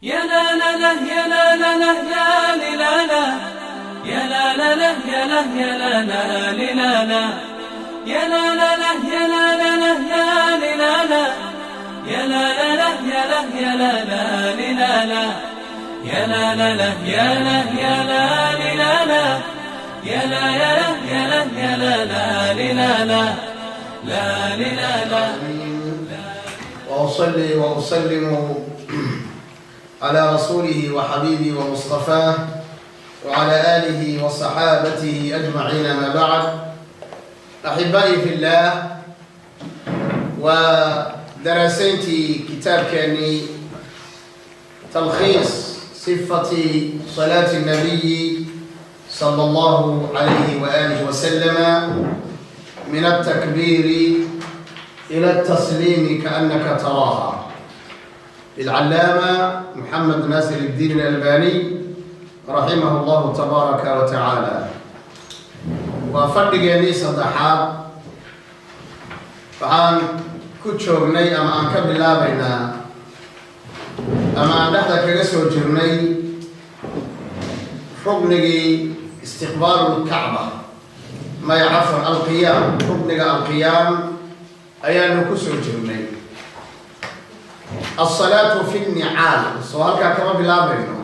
يا لا لا لا يا لا لا لا يا لا لا يا لا لا لا يا لا يا لا لا لا لا يا لا لا لا يا لا لا لا يا لا لا يا لا لا لا يا لا يا لا لا لا لا يا لا لا لا يا لا يا لا لا لا يا لا يا لا يا لا يا لا لا لا لا لا لا لا. وأصلي وأسلم على رسوله وحبيبه ومصطفاه وعلى آله وصحابته أجمعين، ما بعد. أحبائي في الله، ودراسينتي كتابكني تلخيص صفة صلاة النبي صلى الله عليه وآله وسلم من التكبير إلى التسليم كأنك تراها، للعلامة محمد ناصر الدين الألباني رحمه الله تبارك وتعالى. Waa fadhigeenii saddexaad. Waxaan ku joognay ama aan ka bilaabaynaa ama aan dhexda kaga soo jirnay ruknigii istiqbaalu lkacba, maya, cafwan, alqiyaam. Rukniga alqiyaam ayaanu ku soo jirnay. Alsalaatu fi nnicaal, soo halkaa kama bilaabayno.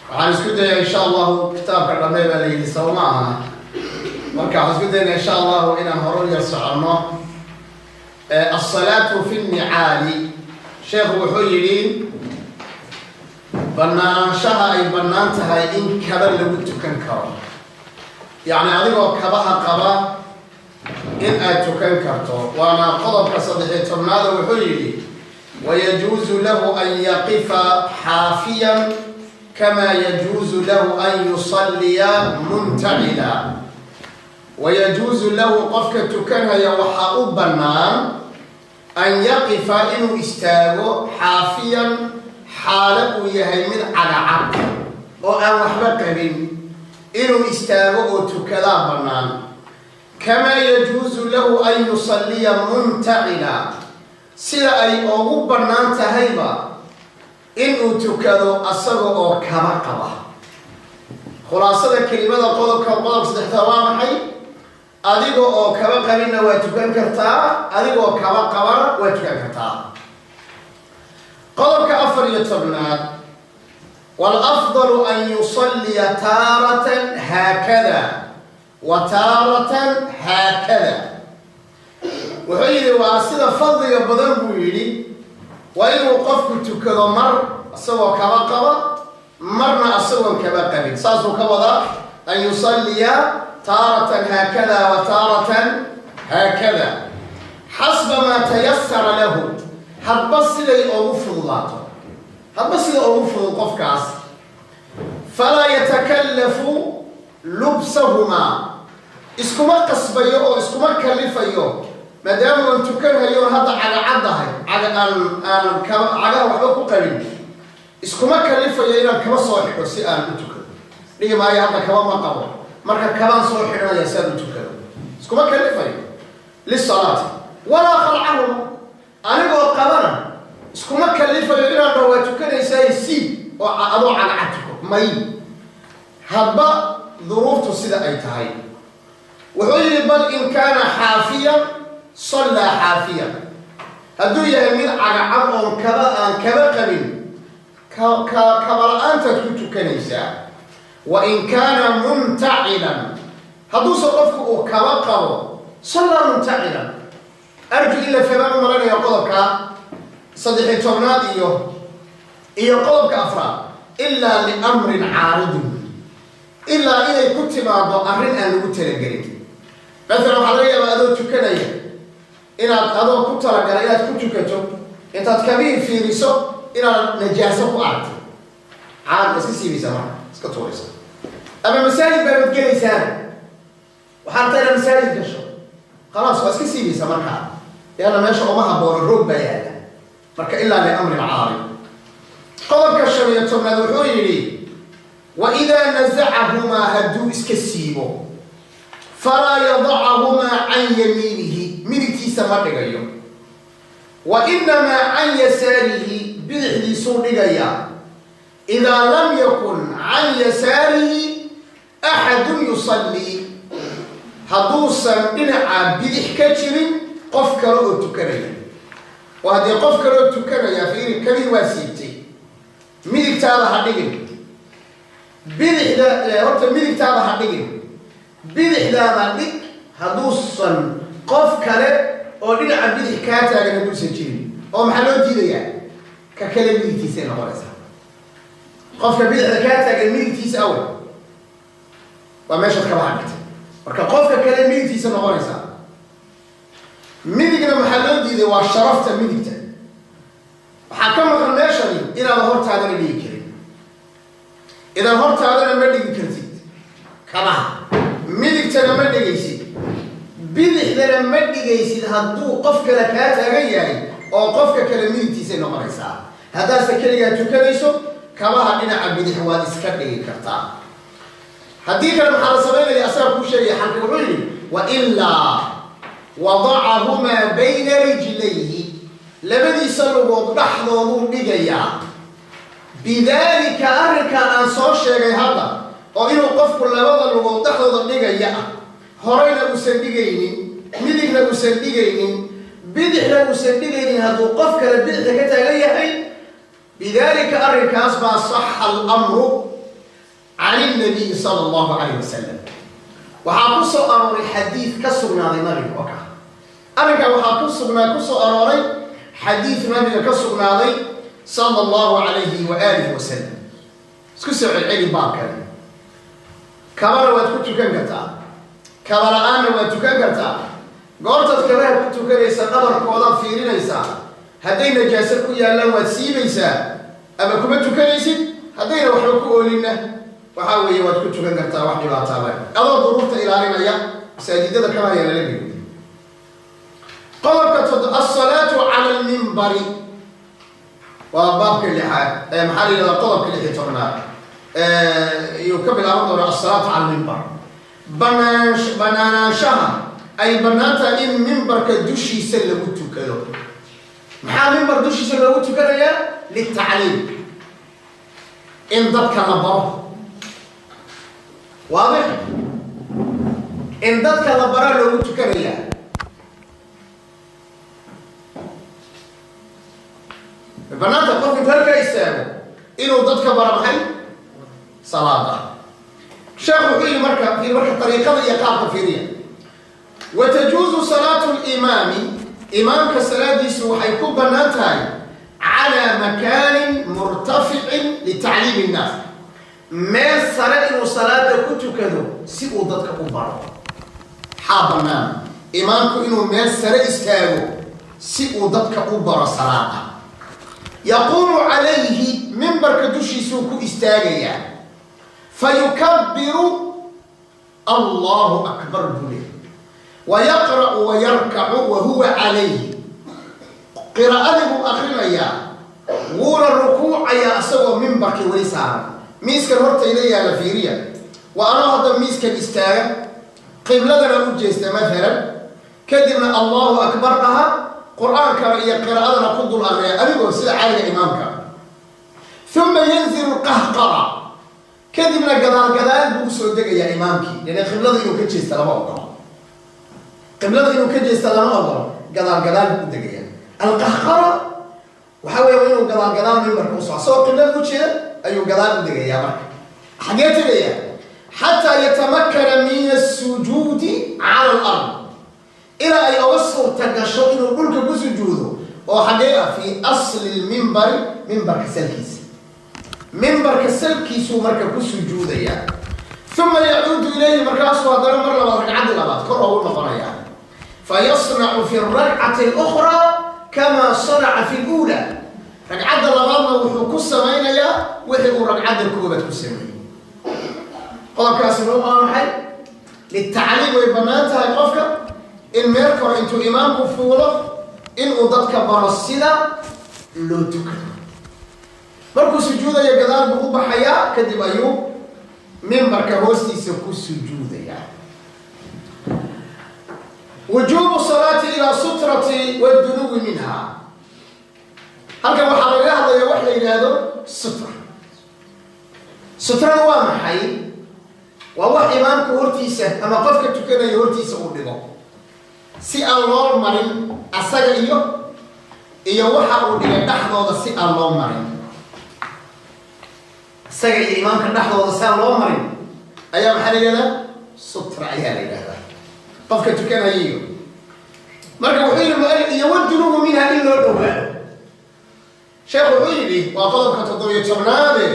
Waxaan isku dayaa, insha Allahu, kitaabka dhamee baa la yidhi, saba ma aha. Marka waxaan isku daynaa, insha Allahu, inaan hore u yar soconno. Alsalaatu fi nnicaali, sheekhu wuxuu yidhi banaanshaha ay bannaan tahay in kaba lagu tukan karo, yacni adigoo kabaha qaba in aad tukan karto. Waana qodobka 13aad. Wuxuu yidhi: wayajuuzu lahu an yaqifa xaafiyan kama yajuuzu lahu an yusalliya muntacila. Wayajuuzu lahu, qofka tukanaya waxaa u bannaan, an yaqifa, inuu istaago, xaafiyan, xaalo uu yahay mid cagacad oo aan waxba qabin, inuu istaago oo tukadaa bannaan. Kamaa yajuusu lahu an yusalliya muntacila, sida ay ugu bannaan tahayba inuu tukado asaga oo kaba qaba. Khulaasada kelimada qodobka, qodobka saddextaa, waa maxay? Adiga oo kaba qabinna waa tukan kartaa, adigoo kaba qabana waa tukan kartaa. Qodobka 14aad: waalafdalu an yusalliya taaratan haakada wa taaratan haakada. Wuxuu yidhi waa sida fadliga badan, buu yidhi, waa inuu qofku tukado mar isagoo kaba qaba, marna isagoon kaba qabin. Saasuu ka wadaa an yusalliya taaratan haakada wa taaratan haakada, xasba maa tayasara lahu, hadba siday ugu fududaato, hadba sida ugu fudud qofkaas. Falaa yatakallafu lubsahumaa, iskuma qasbayo oo iskuma kalifayo, maadaama aan tukanhayo hadda cagacaddahay, caga aan kaba cagaha waxba ku qabin, iskuma kalifayo inaan kaba soo xidho si aan u tukado. Dhihi maayo hadda kaba ma qabo, marka kabaan soo xidhanaya si aan u tukado. Iskuma kalifayo lisalaati. Walaa khalcahuma, anigoo qabana iskuma kalifayo inaan dhaho waa tukanaysaa si oo adoo cagacad tuko. May, hadba duruuftu sida ay tahay. Wuxuu yidhi: bal in kaana xaafiyan sallaa xaafiyan, hadduu yahay mid cagacad oon kaba aan kaba qabin, kaba la-aantaad ku tukanaysaa. Wa in kaana muntacilan, hadduuse qofku uu kaba qabo, sallaa muntacilan. Arju in la fahmaan u malanaya qodobka 13aad iyo qodobka afraad. Ilaa liamrin caaridin, ilaa inay ku timaado arrin aan lagu talagelin. Maalan, waxaa laga yaabaa adoo tukanaya inaad, adoo ku talagalay inaad ku tukato, intaad kabiir fiiriso inaad najaaso ku aragto, caad iska siibaysaa, marka iska tuuraysa. Ama masaajid baabad gelaysaan, waxaad rabtaa inaad masaajid gasho, khalaas, waa iska siibaysaa markaa, lianna meesha uma haboono, roog baa yaala. Marka ilaa liamrin caarid. Qodobka 15aad wuxuu yidhi: wa idaa nasacahumaa, hadduu iska siibo, falaa yadacahumaa can yamiinihi, midigtiisa ma dhigayo, wa inamaa can yasaarihi, bidixdiisa. midigtiisuu dhigayaa. Idaa lam yakun can yasaarihi axadun yusallii, hadduusan dhinaca bidix ka jirin qof kale oo tukanaya. Oo haddii qof kale oo tukanaya, fiiri, kabihii waa siibtay, midigtaada ha dhigin, bidixda horta midigtaada ha dhigin, bidixdaada dhig hadduusan qof kale oo dhinaca bidix kaa taagan hadduusan jirin. Oo maxaa loo diidayaa? Ka kale midigtiisay noqonaysaa. Qofka bidixda kaa taagan midigtiisa awel waa meeshaad kabaha dhigtay, marka qofka kale midigtiisa noqonaysaa. Midigna maxaa loo diiday? Waa sharafta midigta. Waxaa ka maqan meeshani inaada hortaadana dhigi karin. Idan hortaadana ma dhigi kartid kabaha, midigtana ma dhigaysid, bidixdana ma dhigaysid hadduu qof kale kaa taagan yahay, oo qofka kale midigtiisay noqonaysaa. Haddaase keligaa tukanayso, kabaha dhinaca bidix waad iska dhigi kartaa. Haddii kale maxaa la samaynaya? Asaga kuu sheegaya xalka. Wuxuu yidhi: wailaa wadacahumaa bayna rijlayhi, labadiisa lugood dhexdooduu dhigayaa. Bidaalika, arrinkan aan soo sheegay hadda, oo inuu qofku labada lugood dhexdooda dhigaya ah, horeyna uusan dhigaynin, midigna uusan dhigaynin, bidixna uusan dhigaynin hadduu qof kale bidixda ka taagan yahay, bidaalika arrinkaas baa saxa alamru can ilnabiyi sala allahu calayh wasalam. Waxaa ku soo arooray xadiid ka sugnaaday nabiga oo ka arrinkaa, waxaa ku sugnaa ku soo arooray xadiid nabiga ka sugnaaday sala allahu calayhi wa aalihi wasalam. Isku soo celceli baabkani. Kabana waad ku tukan kartaa, kaba la-aanna waad tukan kartaa. Goortaad kabaha ku tukanaysa, dhabarkoodaad fiirinaysaa. Hadday najaaso ku yaallaan, waad siibaysaa ama kuma tukanaysid. Haddayna waxba ku oolinna, waxaa weeye waad ku tukan kartaa, wax dhibaataaba, adoo duruufta ilaalinaya. Masaajidada kabaha yaa lala geliy. Qodobka tod, alsalaatu cala almimbari, waa baabka lixaad ee maxaa la yihahdaa, qodobka 16aad iyuu ka bilaaban doonaa. Alsalaatu cala almimbar, banaanaanshaha ay bannaan tahay in mimbarka dushiisa lagu tukado. Maxaa mimbar dushiisa loogu tukanayaa? Litacliim, in dadka la baro. Waadix, in dadka la baraa loogu tukanayaa. Way banaanta qofku intuu halkaa istaago inuu dadka baro maxay? Salaada. Sheekh wuxuu yihi marka, marka dariiqada iyo qaabka fiiriya: watajuuzu salaatu limaami, imaamka salaadiisu waxay ku bannaan tahay calaa makaanin murtaficin litacliimi innaas, meel sare inuu salaada ku tukado si uu dadka u baro. Maxaa bannaan? Imaamku inuu meel sare istaago si uu dadka u baro salaada. Yaquumu calayhi, mimbarka dushiisuu ku istaagayaa. Fayukabiru, allahu akbar buu leey, wayaqra'u wayarkacu wahuwa calayhi, qiraa'adii buu akrinayaa, wuuna rukuucayaa isagoo mimbarkii weli saaran. Miiskan hortayda yaalla fiiriya. Waa anoo hadda miiskan istaaga, qibladana u jeesta maalan, kadibna allahu akbar dhaha, qur-aankana iyo qiraa'adana ku dul akriya adigoo sida caadiga imaamka. Uma yanzilu qahqara, kadibna gadaal gadaal buu usoo degayaa imaamkii, lana qiblada inuu ka jeesta lama ogolo. Qiblada inuu ka jeesta lama ogolo. Gadaal gadaal buu u degayaa. Alqahqara waxaa weya inuu gadaal gadaal mimbarka usoo, asagoo qiblada u jeeda ayuu gadaal u degayaa. Marka xagee tegayaa? Xataa yatamakana min asujuudi cala alard, ilaa ay oga suurta gasho inuu dhulka ku sujuudo. Oo xagee ah? Fii asli lmimbari, mimbarka salkiisa. Mimbarka salkiisuu marka ku sujuudayaa. Uma yacuudu ilayhi, markaasuu haddana mar labaad, ragcaddii labaad, kor oogu noqonayaa. Fayasnacu fi alrakcati alukhraa kamaa sanaca fi luulaa, ragcadda labaadna wuxuu ku samaynayaa wixii uu ragcadda koobaad ku sameeyey. Qodobkaasi muxuu aa maxay? Litacliim way bannaan tahay qofka in meel kore intuu imaamku fuulo inuu dadka baro sida loo tukado. Markuu sujuudayo gadaal buu u baxayaa, kadib ayuu mimbarka hoostiisa ku sujuudayaa. Wujuubu salaati ilaa sutrati wadunuwi minha. Halkan waxaa lagaga hadlaya wax la yidhaahdo Sutra. Sutrada waa maxay? Waa wax imaamka hortiisa ama qofka tukanaya hortiisa uu dhigo si aan loo marin asaga iyo waxa uu dhigay dhexdooda, si aan loo marin isaga iyo imaamka dhexdooda, si aan loo marin ayaa maxaa la yidhahdaa? Sutra ayaa la yidhahdaa qofka tukanayayo. Marka wuxuu yidhi mualif: iyo wadunuwu minha, in loo dhowaado. Sheekh wuxuu yidhi, waa qodobka 17aade: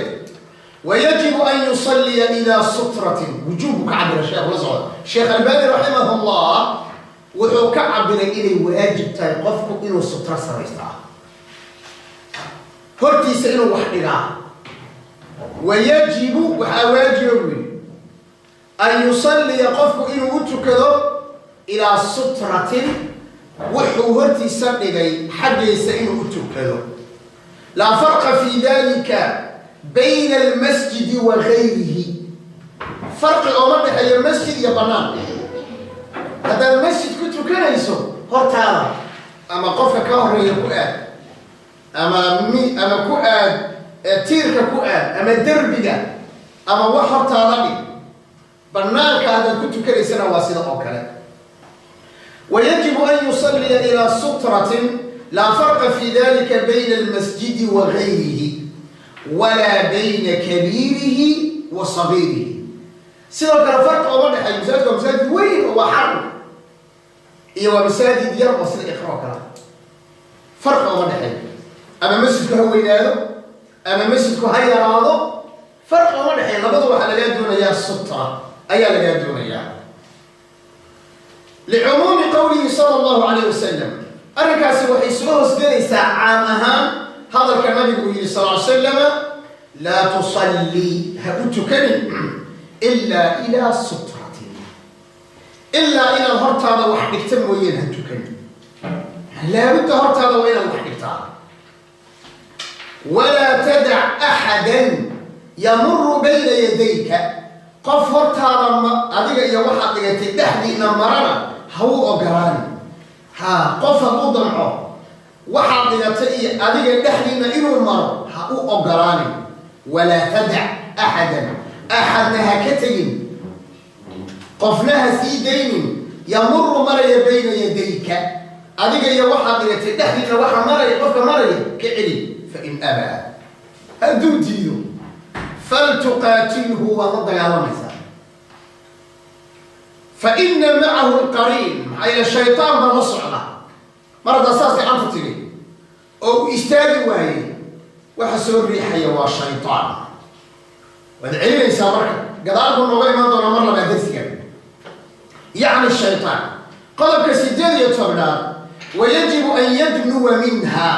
wayajibu an yusalliya ilaa sutratin. Wujuubku ka cabira sheekhu, la socda. Sheekh Albani raximah llah wuxuu ka cabiray inay waajib tahay qofku inuu sutro samaystaa, hortiisa inuu wax dhigaa. Wayajibu, waxaa waajiba buu yidhi, an yusalliya, qofku inuu u tukado, ilaa sutratin, wuxuu hortiisa dhigay xaggiisa inuu u tukado. Laa farqa fi dalika bayna almasjidi wa gayrihi, farqi ooma dhexeeyo masjid iyo bannaan. Haddaad masjid ku tukanayso, hortaada ama qofka ka horeeya ku aad, ama mi ama ku aad tiirka ku aad, ama derbiga, ama wax hortaada dhig. Banaanka haddaad ku tukanaysana waa sida oo kale. Wayajibu an yusalliya ilaa sutratin, laa farqa fi dalika bayna almasjidi wa gayrihi, walaa bayna kabiirihi wa sagiirihi. Sidoo kale farqi ooma dhexeeyo masaajidka waa masaajid weyn oo waa xarm iyo waa masaajid yar oo sida Iqra oo kale, farqi ooma dhexeeyo. Ama masjidku ha weynaado ama masjidku ha yaraado, farqi ooma dhexeeyo. Labadu waxaa lagaa doonayaa sutra ayaa lagaa doonayaa, licumuumi qowlihi sala allahu calayh wasalam. Arrinkaasi waxay soo hoosgelaysaa caam ahaan hadalka nabigu uu yihi sal ly slama: laa tusallii, ha u tukanin, ilaa ilaa sutratin, ilaa inaad hortaada wax dhigta mooyeen ha tukanin. Laabudda hortaada waa inaad wax dhigtaa. Walaa tadac axadan yamuru bayna yadayka, qof hortaada ma adiga iyo waxaad dhigatay dhexdiina marana ha u ogolaanin. Ha qof hadduu damco waxaad dhigatay iyo adiga dhexdiina inuu maro, ha u ogolaanin. Walaa tadac axadan, axadna ha ka tegin, qofna ha sii daynin, yamuru, maraya, bayna yadayka, adiga iyo waxaad dhigatay dhexdiina waxa maraya, qofka maraya ka celi. Fain abaa, hadduu diido, faltuqaatilhu, waad la dagaalamaysaa. Fa ina macahu lqariin, maxaa yeele shaytaan baa la socda. Mar haddaa saas gacanta tiri oo uu istaagi waayey, waxa soo riixaya waa shaytaan, waad celinaysaa. Marka gadaal buu nooga imaan doonaa mar labaad darsigan, yacni shaytaan. Qodobka 18aad: wayajibu an yadnuwa minha,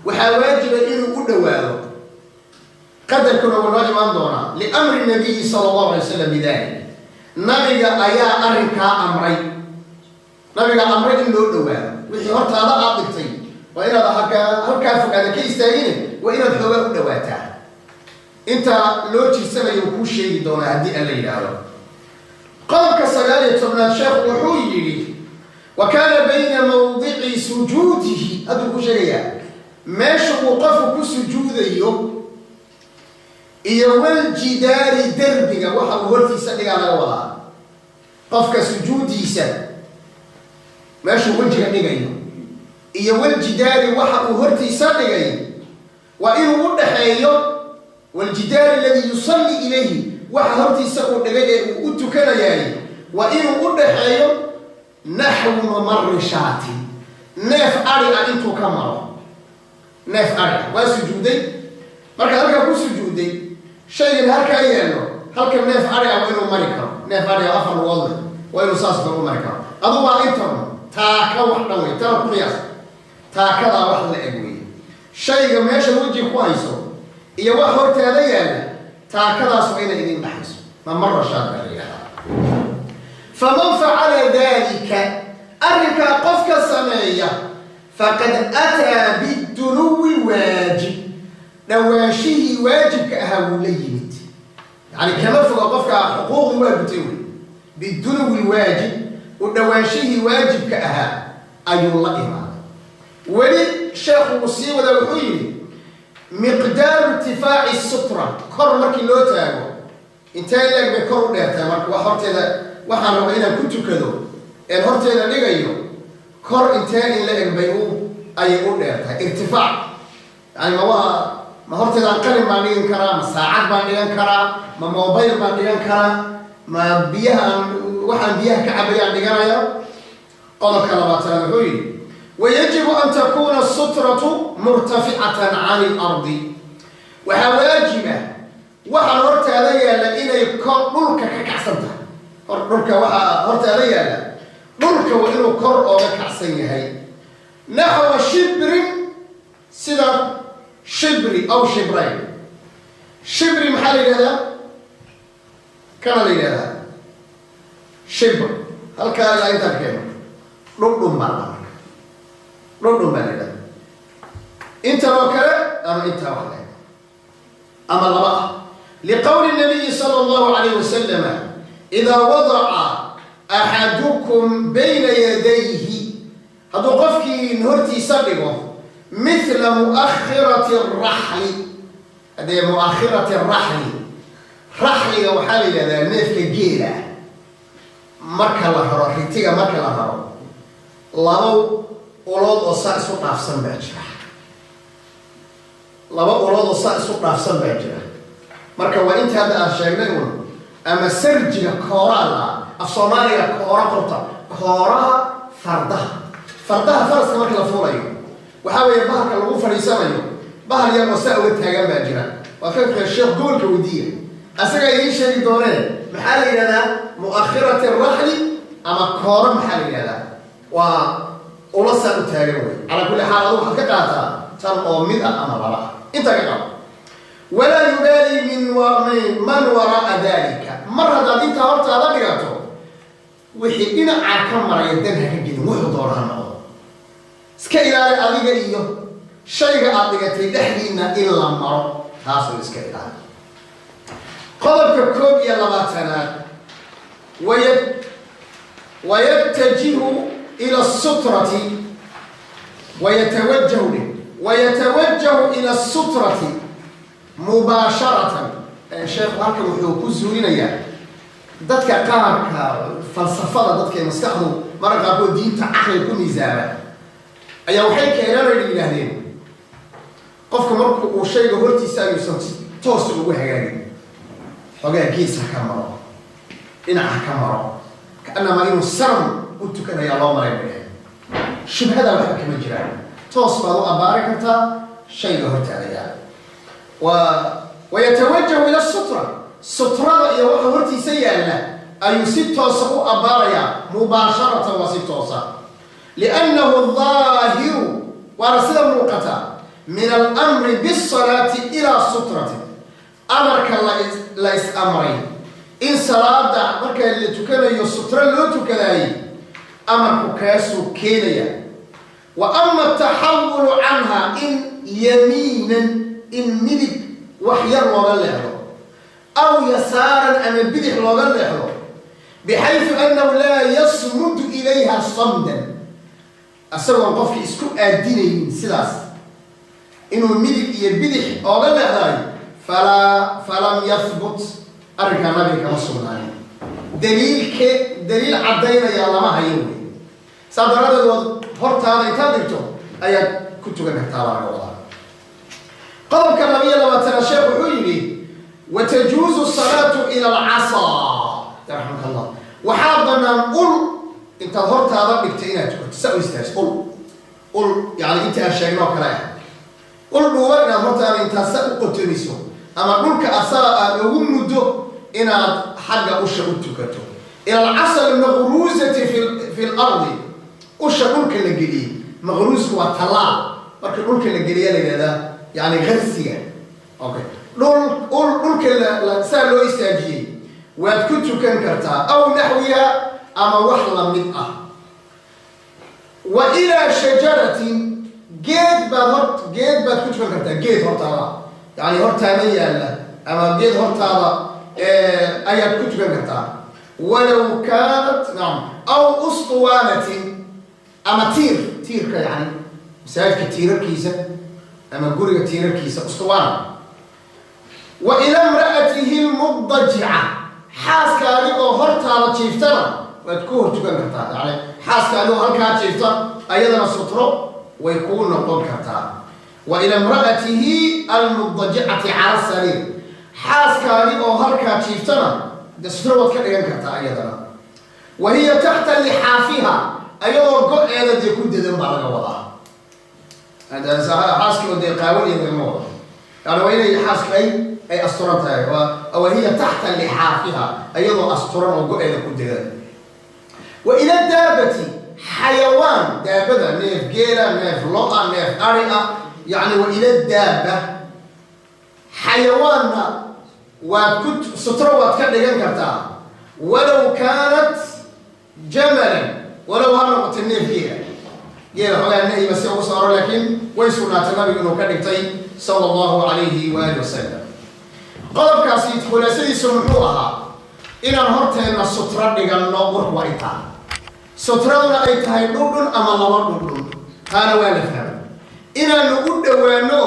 waxaa waajiba inuu u dhowaado. Qadarkuna wuu noo imaan doonaa. Liamri nabiyi sala allahu alay slam bidalik, nabiga ayaa arrinkaa amray. Nabiga amray in loo dhowaado wixii hortaada aad dhigtay. Waa inaad halkaa halkaa fogaada ka istaagine, waa inaad xoogaa u dhawaataa. Inta loo jirsanayo uu kuu sheegi doonaa haddii aan la yidhaahdo. Qodobka 19aad, sheekhu wuxuu yidhi: wa kaana bayna mawdici sujuudihi. Hadduu kuu sheegayaa meesha uu qofku ku sujuudayo iyo waljidaari, derbiga, waxa uu hortiisa dhigaa laga wadaa. Qofka sujuudiisa meeshuu wejiga dhigayo iyo waljidaari, waxa uu hortiisa dhigay, waa inuu u dhaxeeyo. Waljidaari aladii yusalli ilayhi, waxa hortiisa uu dhigay ee uu u tukanayaay waa inuu u dhaxeeyo naxwu mamari shaatin, neef ari ah intuu ka maro. Neef ari ah waa sujuuday. Markaad halkaa ku sujuuday, shaygan halkaa yaallo, halka neef ari ah waa inuu mari karo. Neef ari ah afar lugood leh waa inuu saas kale u mari karo. Adu waa intan taaka wax dhan wey, tana ku qiyaas, taakadaa wax la eg wey. Shayga meesha weji ku hayso iyo wax hortaada yaalla, taakadaas waa inay idin dhaxayso. Mamara shaat baa la yidhahdaa. Faman facala dalika, arrinkaa qofka sameeya, faqad ataa bidunuwi waajib, dhawaanshihii waajibka ahaa wuu la yimid. Yani kama foga qofka, xuquuqdii waa gutay wey. Bidunuwi lwaajib, u dhawaanshihii waajibka ahaa ayuu la imaaday. Weli sheekhu uu sii wadaa, wuxuu yidhi: Miqdaaru irtifaaci sutra, kor markii loo taago intee leeg bay kor u dheertahay? Marka wax horteeda waxaan raba inaan ku tukado een horteeda dhigayo, kor intee in la eg bay u ayay u dheertahay irtifaac? Yani ma waa ma horteedaan qalin baan dhigan karaa, ma saacad baan dhigan karaa, ma mobile baan dhigan karaa, ma biyaha aan waxaan biyaha ka cabayaan dhiganaya? Qodobka 20aad wuxuu yidhi: wayajibu an takuuna asutratu murtaficatan can ilardi. Waxaa waajiba waxaan hortaada yaalla inay kor dhulka ka kacsan tahay. Hor dhulka waxaa hortaada yaalla, dhulka waa inuu kor ooga kacsan yahay, naxwa shibrin, sida shibri aw shibrayn. Shibri maxaa la yidhahdaa? Kana la yidhahdaa shibr. Halkaa ilaa intaan keeno dhudhun baa la marka, dhudhun baa la yidhahdaa intan oo kale ama intaa wax leeg ama laba ah. Liqowli nabiyi sala allahu alayh wasalama: idaa wadaca axadukum bayna yadayhi, hadduu qofkii hortiisa dhigo, mithla mu'akhirati araxli. Haddee mu'akhirati araxli, raxliga waxaa la yidhahdaa neefka geela ah marka la raro, ritiga marka la raro, laba ulood oo saa isu dhaafsan baa jira, laba ulood oo saa isu dhaafsan baa jira. Marka waa inta hadda aan sheegnay un, ama sarjiga kooraa la af Soomaaliga koora qorta, kooraha fardaha, fardaha faraska marka la fuulayo, waxaa weeye bahalka lagu fadhiisanayo, bahal yar oo saa uga taagan baa jira. Waa ka sheekh gobolka weydiiya, asagaa idiin sheegi doonee. Maxaa la yidhahdaa mu'akhirati araxli ama koora? Maxaa la yidhahdaa? Waa ula saa u taagan wey. Calaa kulli xaal, adu waxaad ka qaataa tan oo mid ah ama laba ah, intaa ka qaado. Walaa yubaali min man wara'a dalika. Mar haddaad intaa hortaada dhigato, wixii dhinacaa ka maraya dan ha ka gelin, wuxuu doona ha noqdo. Iska ilaali adiga iyo shayga aad dhigatay dhexdiina in la maro, taasuu iska ilaali. Qodobka 21aad: wayatajihu ila sutrati, wayatawajahu dheh, wayatawajahu ila sutrati mubaasharatan. Sheekhu halkan wuxuu ku zuulinayaa dadka qaarka falsafada, dadka ee maskaxdu mararka qaarkood diinta caqliga ku miisaama ayaa waxay keenaan oo yidhaahdeen qofka marku uu shayga hortiisa ayuusan si toos ugu hagaagin, xoogaa gees ha ka maro, dhinac ha ka maro, kaanamaa inuu saram u tukanaya loo maray bay dhahay. Shubhada waxba kama jiraan, toos baad u abbaari kartaa shayga hortaada yaala. Wa wayatawajahu ila sutra, sutrada iyo waxa hortiisa yaalla ayuu si toosa u abbaarayaa, mubaasharatan, waa si toosa, liannahu daahiru, waana sida muuqata, min almri bisalaati ilaa sutrati, amarka la is amray in salaada marka la tukanayo sutro loo tukadaayey, amarku kaasuu keenaya. Wa ama ataxawulu canha in yamiinan, in midig wax yar looga leexdo, aw yasaaran, ama bidix looga leexdo, bixaysu annahu laa yasmudu ilayha samdan, isagoon qofki isku aadinaynin sidaas inuu midig iyo bidix ooga leexdaayo, falaa falam yahbut, arrinkaa nabiga kama sugnaanin, daliilke daliil caddaynaya lama hayo wey. Saa daradeed waad hortaada intaad dhigto ayaad ku tukan kartaa baa laga wadaa. Qodobka 22aad, sheekh wuxuu yidhi: watajuuzu salaatu ila alcasaa, yarxamka Allah. Waxaa banaan ul intaad hortaada dhigta inaad tukato, saa u istaagso, ul yani inta aan sheegno oo kale ah, ul dhuuban inaad hortaada intaad saa u qotomiso ama dhulka asaa aad ugu muddo inaad xagga usha u tukato. Ila alcasa almaqruusati fi lardi, usha dhulka la geliyey. Maqruusku waa tallaal marka dhulka la geliya la yidhahdaa, yani qarsiga. Okay, dhul ul dhulka saa loo istaajiyey waad ku tukan kartaa, aw naxwiha, ama wax lamid ah. Wa ilaa shajaratin, geed baad hor geed baad ku tukan kartaa, geed hortaada yani hortaada yaalla ama geed hortaada ayaad ku tukan kartaa, walow kaanat, nacam, aw usطuwaanatin, ama tiir, tiirka yani masaajidka tiirarkiisa. Ama guriga tiirarkiisa ustuwaana. Wa ila imra'atihi lmudajica, xaaskaadi oo hortaada jiiftana waad ku hor tukan kartaa. Yani xaaskaadi oo halkaa jiifta ayadana sutro way kuu noqon kartaa. Wa ila imra'atihi almudajicati cala sariir, xaaskaadi oo halkaa jiiftana de sutro waad ka dhigan kartaa ayadana. Wa hiya taxta lixaafiha, ayadoo go-eeda dee ku dedan baa laga wadaa. Xaaskii oo dee qaawaniya lagama wado, yani waa inay xaaska ay asturan tahay. Wa hiya taxta lixaafiha, ayadoo asturan oo go-eeda ku dedan. Wa ila daabati, xayawaan daabada, neef geela, neef lo-a, neef ari ah, yani wa ila daaba xayawaanna waad ku sutro waad ka dhigan kartaa. Walow kaanat jamalan, walow ha noqotay neef geela. Geela xoogaa nahyiba si ugu soo aro, laakiin way sugnaatay nabigu inuu ka dhigtay sala allahu calayhi waali wasalam. Qodobkaasi khulaasadiisu muxuu ahaa? Inaan horteenna sutro dhiganno. Warku waa intaa, sutraduna ay tahay dhudhun ama laba dhudhun, taana waa la fahmay. Inaanu u dhowaano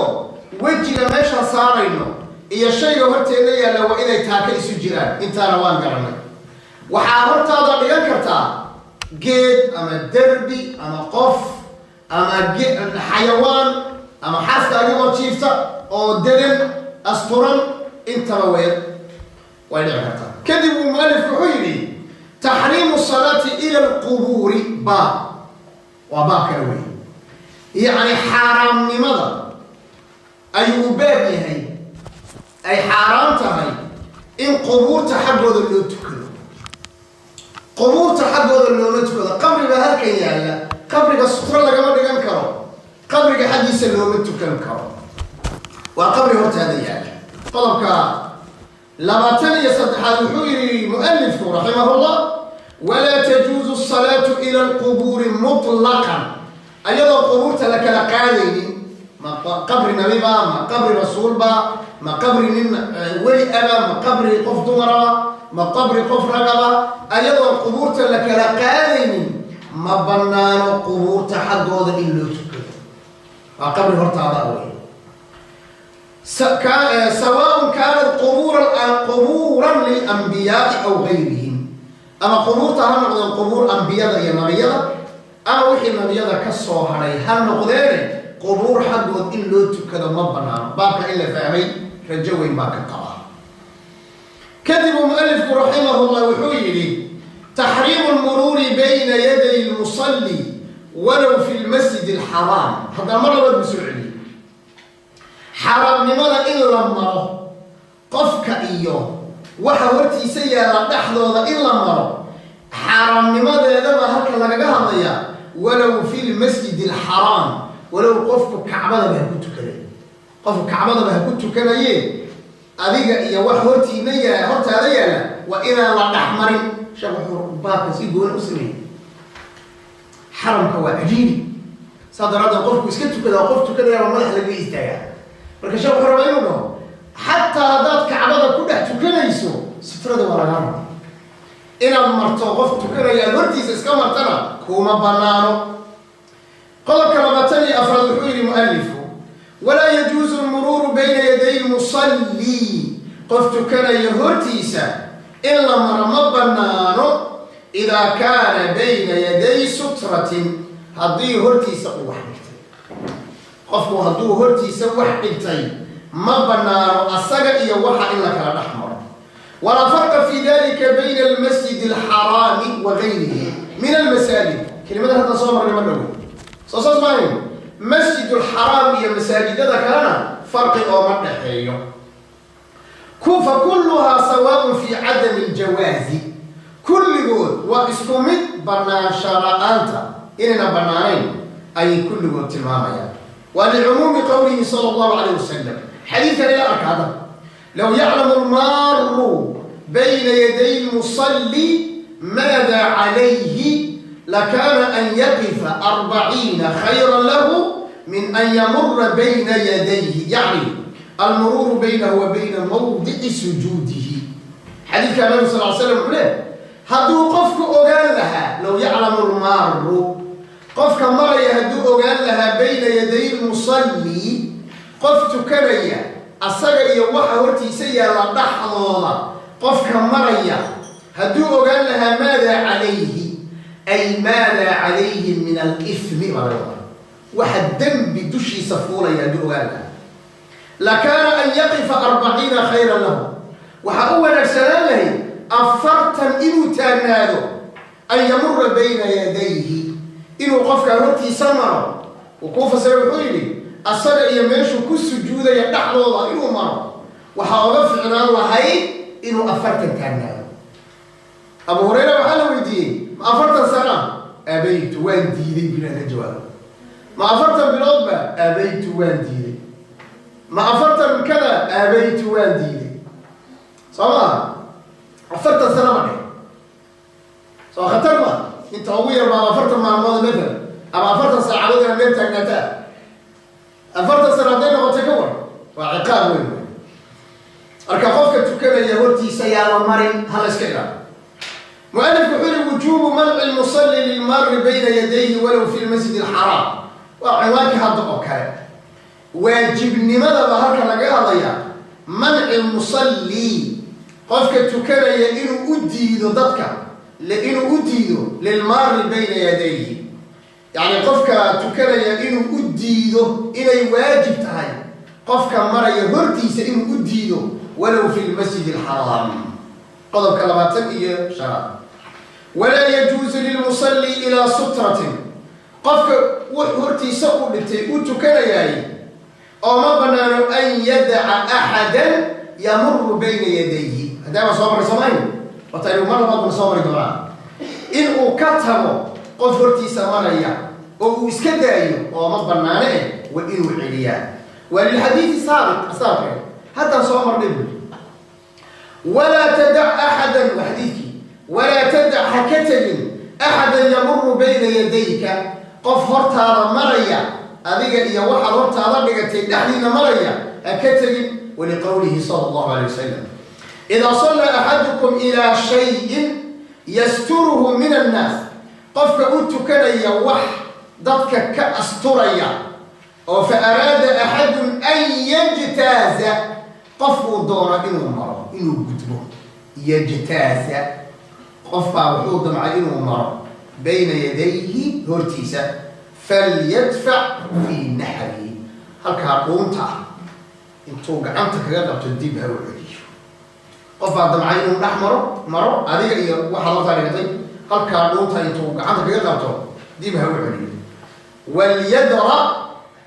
wejiga meesha saarayno iyo shayga horteenna yaalla waa inay taaka isu jiraan, intaana waan garanay. Waxaa hortaada dhigan kartaa geed ama derbi ama qof ama xayawaan ama xaaskaagi oo jiifta oo dedan asturan, intaba way dhici kartaa. Kadib uu mualifku wuxuu yidhi taxriimu salaati ila alqubuuri, baab waa baab kale wey. Yacni xaaraamnimada ayuu u baab yahay, ay xaaraam tahay in qubuurta xaggooda loo tukado. Qubuurta xaggooda looma tukado. Qabri baa halkan yaalla, qabriga sutro lagama dhigan karo, qabriga xaggiisa looma tukan karo, waa qabri hortaada yaalla. Qodobka 23aad wuxuu yihi mualifku raximahullah: walaa tajuuzu asalaatu ila alqubuuri mutlaqan, ayadoo qubuurta la kala qaadaynin, ma qabri nabiba, ma qabri rasuulba, ma qabri nin weli aba, ma qabri qof dumaraba, ma qabri qof ragaba, ayadoo qubuurta la kala qaadaynin ma banaano qubuurta xaggooda in loo tukado. Waa qabri hortaada wey. Sawaaء kaanat qubuuran lilambiyaai aw gayrihim, ama qubuurta ha noqdeen qubuur ambiyada iyo nabiyada, ama wixii nabiyada ka soo hadhay ha noqdeene, qubuur xaggood in loo tukado ma banaano. Baabka in la fahmay rajo weyn baa ka qabaa. Kadib uu mualifku raximah llah wuxuu yidhi taxriimu lmuruuri bayna yaday lmusalli walow fi lmasjid alxaraam. Haddana mar labaad buu soo celiyey xaaraamnimada in la maro qofka iyo waxa hortiisa yaalla dhexdooda in la maro, xaaraamnimadeedaba halka lagaga hadlayaa. Walow fi lmasjid alxaraam, walow qofku kacbadaba ha ku tukanay, qofku kacbadaba ha ku tukanaye, adiga iyo wax hortiina yaa hortaada yaalla waa inaan la dhex marin. Sheekh wuxuu baabka si gooni u sameeyey, xaramka waa cajiibi, saa daraaddeed qofku iska tukada, qof tukanayaaba madax lagaga istaagaa. Marka sheekh wuxuu rabaa inuu dhaho xataa haddaad kacbada ku dhex tukanayso sutrada waa lagaa rabaa inaad marto, qof tukanaya aad hortiisa iska martana kuma banaano. Qodobka 24aad wuxuu yihi mualifku: walaa yajuusu almuruuru bayna yaday lmusalli, qof tukanaya hortiisa in la maro ma banaano, idaa kaana bayna yaday sutratin, haddii hortiisa uu wax dhigtay. Qofku hadduu hortiisa wax dhigtay ma banaano asaga iyo waxa in la kala dhex maro. Walaa farqa fi dalika bayna almasjid alxaraami wa gayrihi min almasaajid. Kelimada hadda soo marnay ma dhowo, soo saas maahayn. Masjid alxaraam iyo masaajidada kalena farqi ooma dhexeeyo, fa kulluhaa sawaaءun fi cadami اljawaazi, kulligood waa isku mid banaansha la-aanta, inayna banaanayn ayay kulligood tilmaamayaan. Waa licumuumi qowlihi sala allahu alayh wasalam, xadiidkan ila arka hadda: low yaclamu almaaru bayna yaday lmusalli maada calayhi lakana an yaqifa 40 khayra lahu min an yamura bayna yadayhi, yacni almuruuru baynahu wa bayna mawdici sujuudihi. Xadiidkaa nabigu sal l slam wuxuu leey hadduu qofku ogaan lahaa, low yaclamu lmaaru, qofka maraya hadduu ogaan lahaa, bayna yaday lmusalli, Qof tukanaya asaga iyo waxa hortiisa yaalla dhexdooda qofka maraya hadduu ogaan lahaa maadaa calayhi, ay maadaa calayhi min alifmi baa laga wadaa, waxa dembi dushiisa fuulaya hadduu ogaan lahaa, lakaana an yaqifa 40 khayran lahu, waxaa u wanaagsanaan lahayd 40 inuu taagnaado, an yamura bayna yadayhi, inuu qofkaa hortiisa maro. Uu kuu fasiray, wuxuu yidhi asaga iyo meeshuu ku sujuudaya dhexdooda inuu maro waxaa oga ficnaan lahayd inuu 40 taagnaado. Abu Hurayra waxaa la weydiiyey, ma 40 sana? Abaytu, waan diiday buu inaan ka jawaabo. Ma 40 biloodba? Abaytu, waan diiday. Ma 40 kada? Abaytu, waan diiday. Soo maaha 40 sana ma dheh, soo khatar ma inta ugu yar baa 40 maalmood matal ama 40 saacadood inaad meel taagnaataa. 40 sana hadday noqotay ka war, waa ciqaab weyn wey. Marka qofka tukanaya hortiisa yaa la marin, hala iska ilaalo. Mualifku wuxuu yihi wujuubu manci lmusalli lilmari bayna yadayhi walow fi lmasjid alxaraam. Waa cinwaankii hadda oo kale, waajibnimadaba halka laga hadlaya, manci lmusalli, qofka tukanaya inuu u diido dadka, inuu u diido lilmaari bayna yadayhi, yacni qofka tukanaya inuu u diido inay waajib tahay qofka maraya hortiisa inuu u diido walow fi lmasjid alxaraam. Qodobka 25aad, walaa yajuusu lilmusalli ilaa sutratin, qofka wux hortiisa u dhintay u tukanayaay oo ma banaano an yadaca axadan yamuru bayna yadayhi. Haddaa waa soo maray soomayn wata mar labaad bana soo mari doonaa, in uu ka tago qof hortiisa maraya oo uu iska daayo oo ma banaane eh, waa inuu celiyaa. Waa lilxadiidi saabiq asaabke haddaan soo marnay buuri. Walaa tadac axadan, waa xadiidkii, walaa tadac, ha ka tegin, axadan yamuru bayna yadayka, qof hortaada maraya, adiga iyo waxaad hortaada dhigatay dhexdiina maraya ha ka tegin. Waliqowlihi sala allahu alayh wasalam, idaa sallaa axadukum ilaa shayin yasturuhu min annaas, qofka u tukanaya wax dadka ka asturaya oo fa araada axadun an yajtaaza, qof uu doono inuu maro, inuu gudbo, yajtaaza, qof baa wuxuu damcay inuu maro bayna yadayhi, hortiisa, falyadfac fii naxrihi, halkaa dhuunta ah intuu gacanta kaga qabto dib ha u celiyo. Qof baa damcay inuu dhex maro adiga iyo waxaad hortaa dhigatay, halkaa dhuunta intuu gacanta kaga qabto dib ha u celiyo. Walyadra,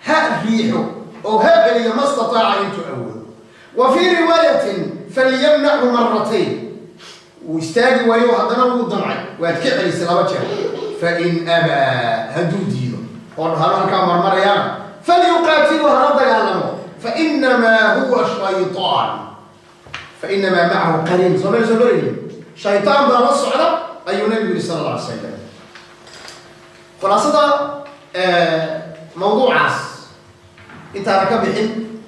ha riixo oo ha celiyo, ma stataaca, intuu awoodo. Wa fii riwaayatin falyamnachu maratayn, wuu istaagi waayo, haddana wuu damcay, waad ka celisay 2 jeer. Fain abaa, hadduu diido oo dhahano halkaa marmarayaana, falyuqaatilu, hala dagaalamo, fainamaa huwa shayطaan, fainamaa macahu qariin. Soo meel soo maraynin, shayطaan baa la socda ayuu nabigu yihi sala alla alay slam. Khulaasada mawduucaas intaana ka bixin,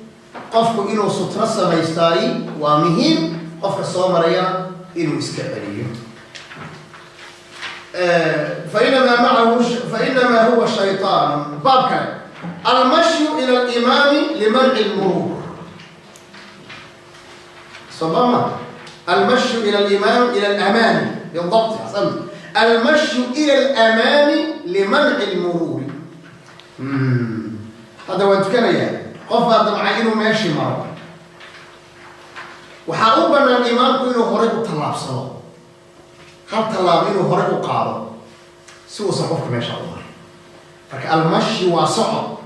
qofku inuu sutro samaystaay waa muhiim, qofka soo maraya inuu iska celiyo. Fainamaa macahu, fainamaa huwa shayطaan. Baab kale, almashyu ila alimaami limanci lmuruur. Soo almashyu ila alimaam, ila alamaami bidabt, axsant, almashyu ila alamaami limanci lmuruuri. Hadda waan tukanayaa, qof baa damcay inuu meeshii maro, waxaa u banaan imaamku inuu horay u tallaabsado, hal tallaabo inuu horay u qaado si uusan qofka meesha u marin. Marka almashi waa socod,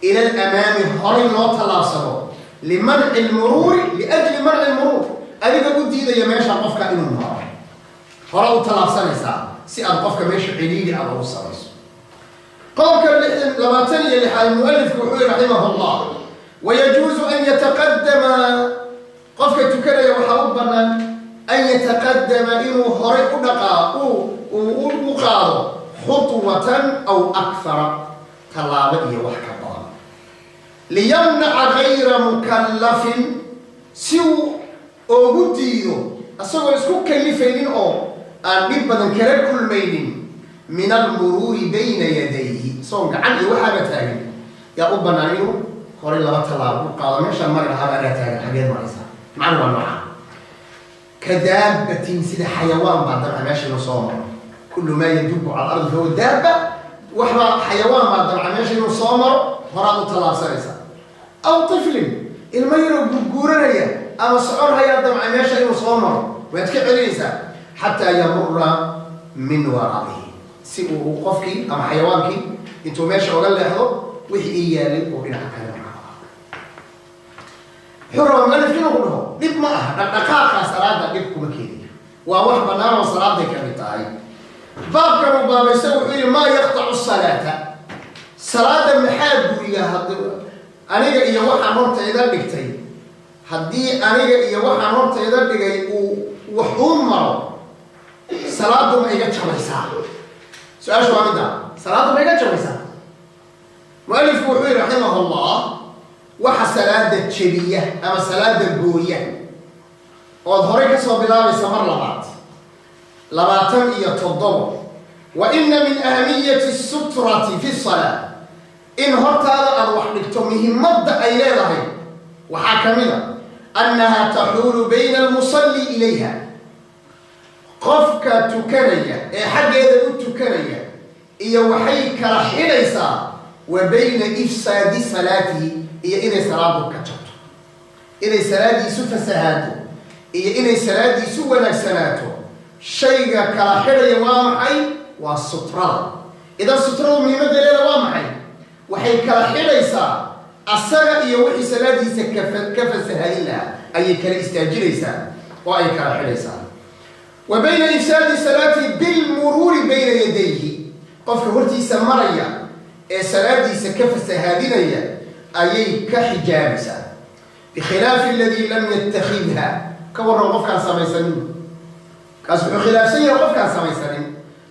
ila alamaami, horay loo tallaabsado, limanci lmuruuri, liajli manci lmuruur, adiga u diidaya meesha qofka inuu maro, hore u tallaabsanaysaa si aad qofka meesha celiili aad ugu samayso. Qodobka 26aad, mualifku wuxuu yihi raximah llah, wayajuuzu an yataqadama, qofka tukanaya waxaa u banaan an yataqadama, inuu horay u dhaqaa u qaado khutwatan aw akthara, tallaabo iyo wax ka badan, liyamnaca gayra mukallafin, si uu ugu diido isagoo isku kalifaynin oo aan dhib badan kala kulmaynin, min almuruuri bayna yadayhi, isagoon gacan iyo waxaaba taagin yaa u bannaan inuu Horay laba tallaabo u qaado, meeshaan mari lahaaba anaa taagan, xageed maraysaa? Macnu waa nooca ka daabbatin, sida xayawaan baa damca meesha inuu soo maro. Kullu maa yadubu cala alardi fahuwa daabba. Waxbaa xayawaan baa damca meesha inuu soo maro, horaad u tallaabsanaysaa. Aw tiflin, ilmo yaroo gurguuranaya ama socon hayaa damca meesha inuu soo maro, waad ka celinaysaa, xataa yamura min waraa'ihi, si uu qofkii ama xayawaankii intuu meesha oga leexdo wixii ii yaalay uu dhinaca kale markaa. Wuxuu rabaa mualifki inuu ku dhaho dhib ma aha, dhaqdhaqaaqa salaada dhib kuma keenayo, waa wax bannaan oo salaaday ka mid tahay. Baabkan uu baabaysa wuxuu yihi: maa yaqtacu salaata, salaada maxaa buriya? Aniga iyo waxaan hortayda dhigtay, haddii aniga iyo waxaan hortayda dhigay uu wax uu maro, salaadu ma iga jabaysaa? Su-aashu waa midda: salaaddu ma iga jabaysaa? Mualifku wuxuu yihi raximah llah, waxa salaada jebiya ama salaada gooya ood horay kasoo bilaabaysa mar labaad, 27. Wa ina min ahamiyati sutrati fi salaa, in hortaada aada wax dhigto muhimadda ay leedahay waxaa ka mid a annaha taxuulu bayna almusalli ilayha, qofka tukanaya ee xaggeeda u tukanaya iyo waxay kala xidhaysaa, wa bayna ifsaadi salaatihi, iyo inay salaadu ka jabto, inay salaadiisu fasahaato iyo inay salaadiisu wanaagsanaato. Shayga kala xidhaya waa maxay? Waa sutrada. Idan sutradu muhiimadda leeda waa maxay? Waxay kala xidhaysaa asaga iyo wixii salaadiisa ka fasahadin lahaa ayay kala istaajinaysaa oo ay kala xidhaysaa. Wa bayna ifsaadi salaati bilmuruuri bayna yadayhi, qofka hortiisa maraya ee salaadiisa ka fasahaadinaya ayay ka xijaabaysaa. Bikhilaafi aladii lam yattakhidha, ka warran qofkaan samaysanin? Kaas wuxuu khilaafsan yahay qofkaan samaysanin.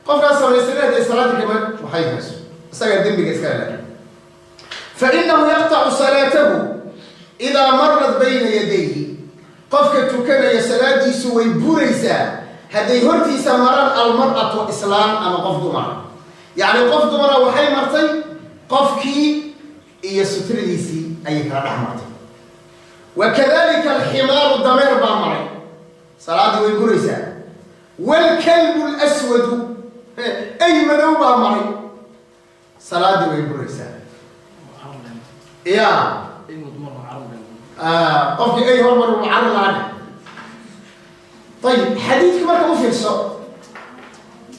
Qofkaan samaysanin haddee salaadii kama waxay hayso, isagaa dembiga iskale. Laakin fa inahu yaqtacu salaatahu idaa marat bayna yadayhi, qofka tukanaya salaadiisu way buraysaa hadday hortiisa maraan almar'atu, islaam ama qof dumara. Yacni qof dumara waxay martay qofkii iyo sutradiisii ayay kala dhex martay. Wa kadalika alximaaru, dameer baa maray, salaaddii way buraysaa. Waalkalbu lswadu, ay madow baa maray, salaaddii way buraysaa. Ya qofkii ay hormar uu cari lahaa. Ayib, xadiidka marka u fiirso,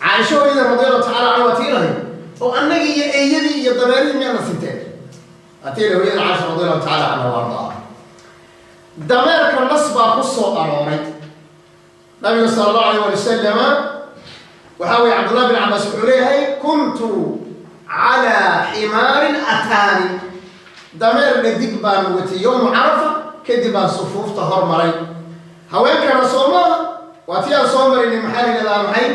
Caaisha hooyada radi allahu tacala canha waa tii lahayd oo annagii iyo eeyadii iyo dameerihii miyaana sinteen? Waa tii la hooyada Caaisha radi allahu tacala canha wa ardaa. Dameerka nas baa ku soo arooray nabiga sala allahu alayh wali wasalama. Waxaa weye Cabdullah bin Cabaas wuxuu leeyahay: kuntu calaa ximaarin ataani, dameer dhadig baan watay yowmu Carafa, kadib baan sufuufta hormaray. Haweenkana soo maaha? Waa tii aan soo marinay. Maxaa la yidhahdaa? Maxay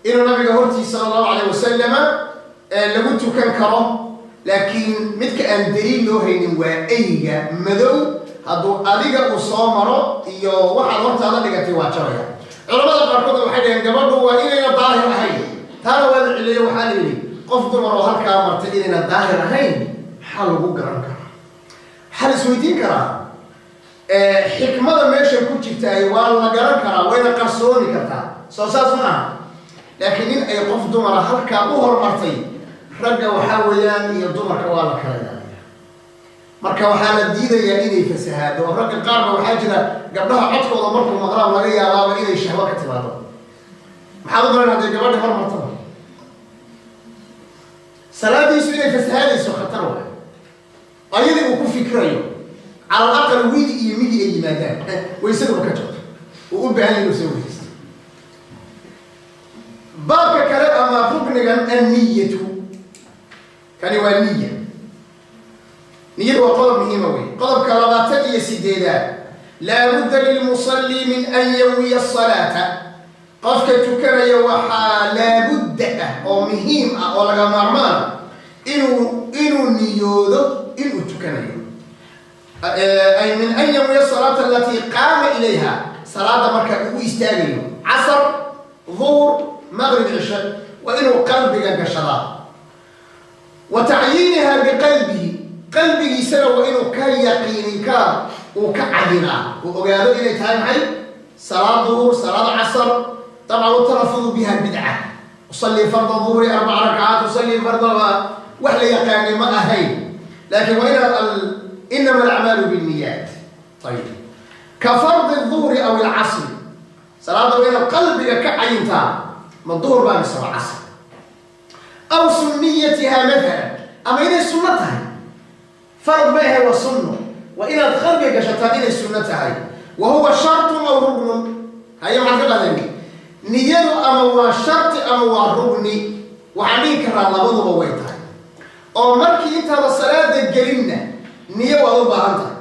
inuu nabiga hortiisa sala allahu alayh wasalama lagu tukan karo, laakiin midka aan daliil loo haynin waa eyga madow. Hadduu adiga uu soo maro iyo waxaad hortaada dhigatay, waa jabaya. Culamada qaarkoodna waxay dhaheen gabadhu waa inayna daahir ahayn. Taana waa la cileeyo. Waxaa la yidhi qof dumar oo halkaa martay inayna daahir ahayn maxaa lagu garan karaa? Waxaa la isweydiin karaa xikmada meesha ku jirtaay waa la garan karaa, wayna qarsoomi kartaa, soo saas ma aha? Laakiin nin ay qof dumara halkaa u hormartay, ragga waxaa weeyaan iyo dumarka waa la kala ilaaliya. Marka waxaa la diidayaa inay fasahaado, oo ragga qaarba waxaa jira gabdhaha codkooda markuu maqlaan laga yaabaaba inay shahwo ka timaado. Maxaad u malan hadday gabadhi hormartaba? Salaadiisu inay fasahaadayso khatar waay, ayadii uu ku fikrayo, cala al aqal widi iyo midi ay yimaadaan, waysaduba ka jabto, uu u baahan yahay inuu soo weydiisto. Baabka kale ama ruknigan anniyatu, kani waa niya. Niyadu waa qodob muhiima wey. Qodobka 28aad: laa budda lilmusalli min an yawiya asalaata, qofka tukanaya waxaa laabudda ah oo muhiim ah oo laga maarmaana inuu niyoodo inuu tukanayo, ay min an yawiya asalaata alatii qaama ilayha, salaada marka ugu istaagayo, casar, duhur, maqrib, cishe, waa inuu qalbiga gashadaa, wa tacyiiniha biqalbihi. Qalbigiisana waa inuu ka yaqiininkaa uu ka cayinaa, uu ogaado inay tahay maxay salaad duhur, salaad casar. Dabcan utalafudu biha bidca, usalli farda duhri 4 ragcaat, usalli farda, wax la yaqaanay ma ahayn, laakiin waa inaad inama alacmaalu binniyaat. Ayib, ka fardi duhri aw ilcasri, salaadda waa inaad qalbiga ka cayintaa ma duhur baa mise waa casr, aw sunniyatiha mathalan, ama inay sunno tahay, farad ma ahe waa sunno, waa inaad qalbiga gashataa inay sunno tahay. Wa huwa shartun aw ruknun. Haye, maxaad ka qadeen? Niyadu ama waa sharti ama waa rugni. Waxaan dhihi karaa labaduba way tahay, oo markii intaada salaada gelinna niyo waad u baahan tahay,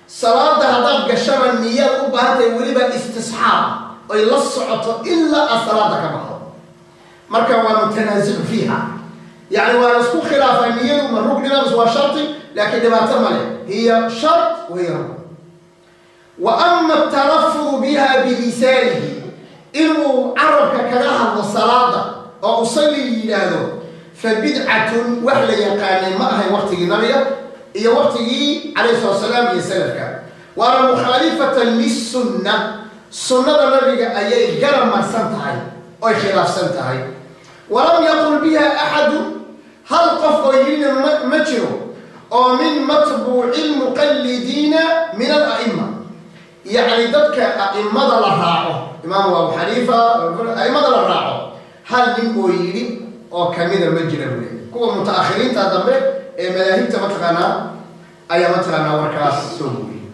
salaada haddaad gashaba niyaad u baahan tahay, weliba istisxaab oy la socoto ilaa aad salaada ka baxdo. Marka waa mutanaasicu fiiha, yani waa la isku khilaafaa niyadu ma rugniba mise waa sharti, laakiin dhibaato male, hiya shart wahiya rugn. Wa ama atalafudu biha bilisaanihi, inuu carabka kaga hadlo salaada oo usalli yidhaahdo, fa bidcatun, wax la yaqaanay ma ahayn waqtigii nabiga iyo waqtigii calayhi salatu salaam iyo salafka, waana mukhaalifatan lisunna, sunnada nabiga ayay garab marsan tahay oy khilaafsan tahay. Walam yaqul biha axadu, hal qof oo yidhina ma jiro oo min matbuuci lmuqallidiina min ala'ima, yacni dadka a'imada la raaco, imaamu Abu Xaniifa, a'imada la raaco, hal nin oo yidhi oo kamida ma jira bule. Kuwa mutaakhiriinta dambe ee madaahibta mataqaanaa ayaa mataqaanaa warkaas soo guuriyay.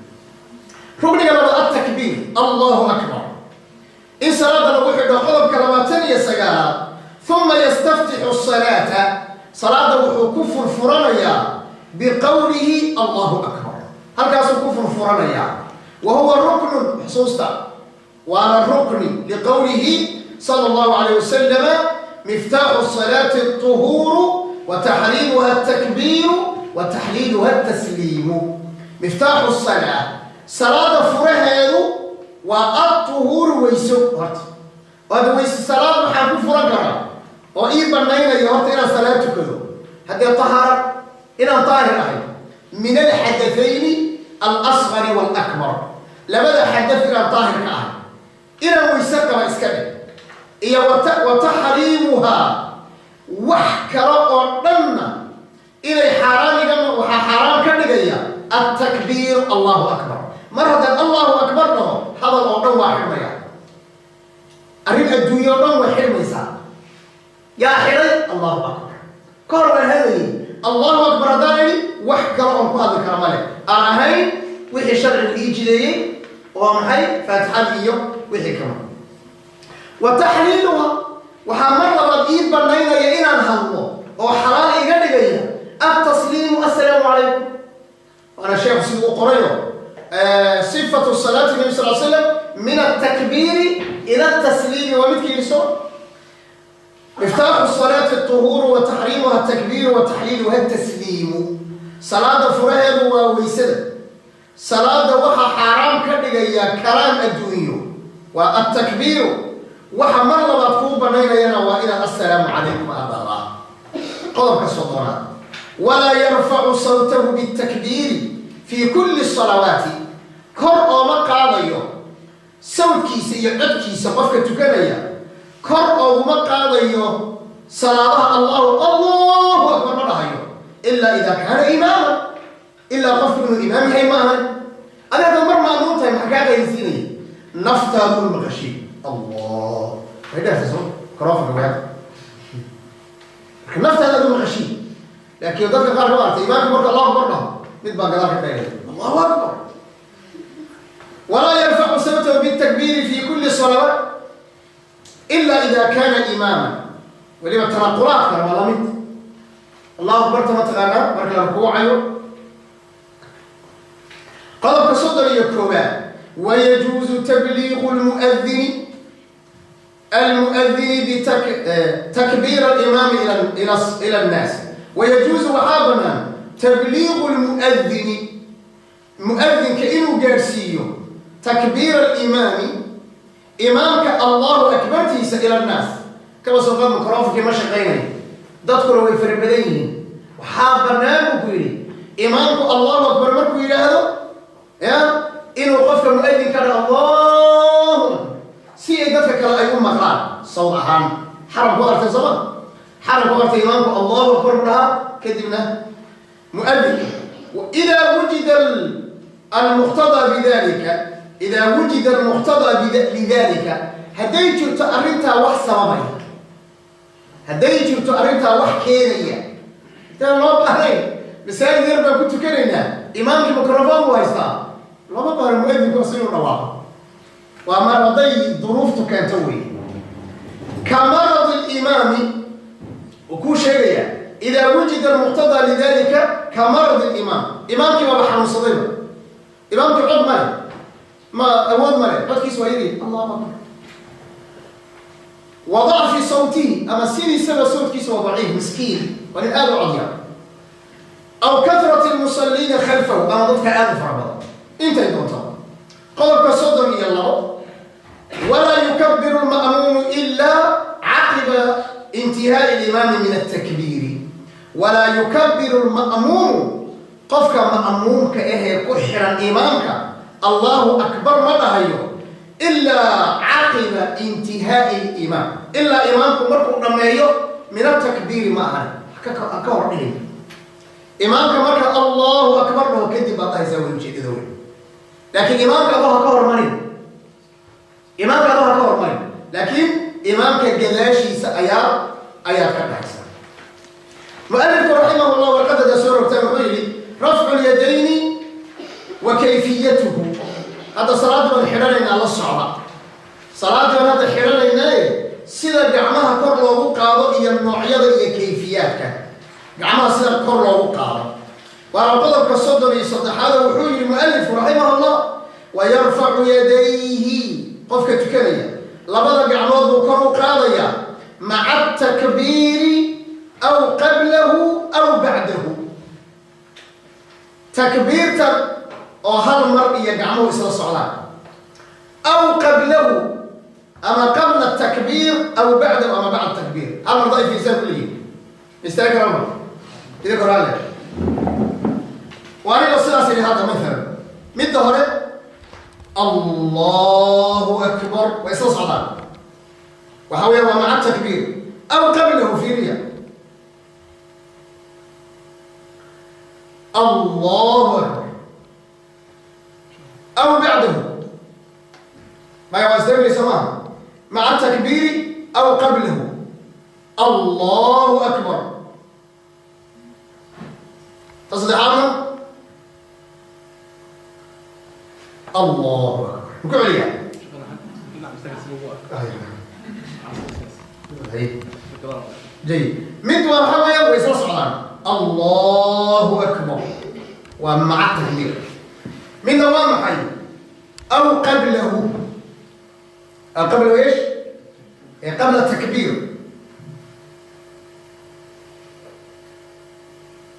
Rukniga labaad, altakbiir, Allahu akbar, in salaada lagu xidho. Qodobka 29aad, uma yastaftixu salaata, salaada wuxuu ku furfuranayaa biqowlihi Allahu akbar, halkaasuu ku furfuranayaa. Wa huwa ruknun, xusuusta waana rukni, liqowlihi sala allahu alayh wasalama: miftaaxu salaati aطuhuuru wa taxriimuha altakbiiru wa taxliiluha altasliimu. Miftaaxu salaa, salaada furaheedu waa atuhuuru, weyso. Horta waada weyse, salaad waxaan ku furan karaa oo ii banaynaya horta inaan salaad tukado haddee tahaara, inaan daahir ahay min alxadathayni alasgari waalakbar, labada xadath inaan daahir ka ahay, inaan weyse qaba iska dhig, iyo wa taxriimuhaa, wax kale oo dhanna inay xaaraan iga, waxaa xaaraan ka dhigaya altakbiir, Allahu akbar. Mar haddaan Allahu akbar dhaho, hadal oo dhan waa xidhmaya, arrin adduunye oo dhan way xidhmaysaa. Yaa xidhay? Allahu akbar. Ka hor waan hadlayay, Allahu akbar haddaan idhi, wax kale oon ku hadli kara male aan ahayn wixii sharcigu ii jideeyey oo maxay faatixadii iyo wixii kama. Wa taxliiluha, waxaa mar labaad ii banaynaya inaan hadlo oo xalaal iga dhigaya altasliimu, assalaamu calaykum. Waana sheekhu siduu u qorayo sifatu salaati nabi sal slam min altakbiiri ila altasliimi, waa midkii yidhi soo miftaaxu salaati aطuhuuru wa taxriimuha atakbiiru wa taxliiluha atasliimu. Salaada furaheedu waa weysada, salaada waxaa xaaraam ka dhigaya kalaam adduunyo waa altakbiiru, waxa mar labaad kuu banaynayana waa inaad assalaamu calaykum aad. Qodobka 30aad, walaa yarfacu sawtahu bitakbiiri fii kulli salawaati, kor ooma qaadayo sawdkiisa iyo codkiisa qofka tukanaya, kor ooguma qaadayo salaadaha allahu Allahu akbar ma dhahayo, ilaa idaa kaana imaama, ilaa qofku inuu imaam yahay maahan. Adi haddaad mar maamuun tahay, maxaa kaa qaylinsiinaya? Naftaadu maqashay Allah way dheertay soo karofanka waada, marka naftaada adu maqashay. Laakiin dadka qaar ka maartay, imaamka marka Allahu akbar dhaho, mid baa gadaal ka qaylaya Allahu akbar. Walaa yarfacu sawtahu bitakbiiri fi kulli salawaat ila ida kana imaama. Weliba tanaqulaadkana waa lamid, Allahu akbarta mataqaanaa marka la rukuucayo. Qodobka 31aad, wayajuuzu tabliiqu almuadini bitakbiir alimaami ila annaas. Wayajuuzu, waxaa banaan, tabliiqu lmuadini, muadinka inuu gaadhsiiyo, takbiir alimaami, imaamka Allahu akbartiisa, ila annaas. Kaba soo qaad microfonkii ma shaqaynayo, dadkuna way fara badan yihiin, waxaa bannaan buu ku yidhi Imaamku Allahu akbar markuu yidhaahdo, ya inuu qofka mu'adinka dhaho Allahu akbar si ay dadka kale ay u maqlaan sawd ahaan. Xaramku artay sooma, xaramku artay imaamku Allahu akbar buu dhahaa, kadibna mu'adinka. Idaa wujida almuqtadaa bidalika, idaa wujida almuqtadaa lidalika, hadday jirto arrintaa wax sababaya, hadday jirto arrintaa wax keenaya, intaan loo baahnayn masaajid yar baan ku tukanaynaa, imaamkii microphone buu haystaa, looma baahno mu'adinku si inuu dhawaaqo. Waa mar hadday duruuftu keento wey. Ka maradi limaami uu kuu sheegayaa, idaa wujida almuqtadaa lidalika ka maradi limaam. Imaamkii baaba xanuunsadayba, imaamkii cod male, ma awood male, codkiis waa yari, Allahu akbar. Wa dacfi sawtihi, ama sidiisaba sawtkiisa waa daciif, miskiin, waa nin aada u codya. Aw kahrati lmusalliina khalfahu, ama dadka aada u fara badan intay doonto. Qodobka 32, walaa yukabiru lma'muumu ilaa caqiba intihaai limaami min altakbiiri. Walaa yukabiru lma'muumu, qofka ma'muumka ahee ku xiran imaamka Allahu akbar ma dhahayo ilaa caqiba intihaai limaam, ilaa imaamku markuu dhammeeyo min atakbiiri, ma ahan ka hor dhigin. Imaamka marka Allahu akbar dhaho kadib baad dhahaysaa, way ujeedada wey. Laakiin imaamka adoo ha ka hormarin, imaamka adoo ha ka hormarin, laakiin imaamka gadaashiisa ayaad ka dhahaysaa. Mualifku raximah llah warqadada soo rogtaan wuxuu yihi rafcu lyadayni wa kayfiyatuhu. Hadda salaadii baan xidhanaynaa, la socda, salaadii baan hadda xidhanaynaaye, sida gacmaha kor loogu qaado iyo noocyada iyo kayfiyaadka gacmaha sida kor loogu qaado. Waana qodobka 33aad. Wuxuu yihi mualifku raximah llah, wayarfacu yadayhi, qofka tukanaya labada gacmood buu kor u qaadayaa maca atakbiiri aw qablahu aw bacdahu. Takbiirta oo hal mar iyo gacmuhu isla socdaan, aw qablahu ama qabla takbiir, aw bacdahu ama bacda takbiir. Hal mar daif insaan kuleeyihin istaagi kara mar idinka horaale. Waa anigoo sidaas yidhi hadda, mathalan midda hore Allahu akbar way isla socdaan, waxa weya waa maca takbiir aw qablahu. Fiiriya, Allahu akbar, aw bacdahu, maya waa isdagnaysa maaha, maca takbiiri aw qablahu Allahu akbar. Ta saddexaadna Allahu akbar. Muku celiyaa? Jayid. Mid waa waxaa weya way isla socdaan, Allahu akbar waa maca takbiir. Midna waa maxay? Aw qablahu, aw qablahu ish qabla takbiir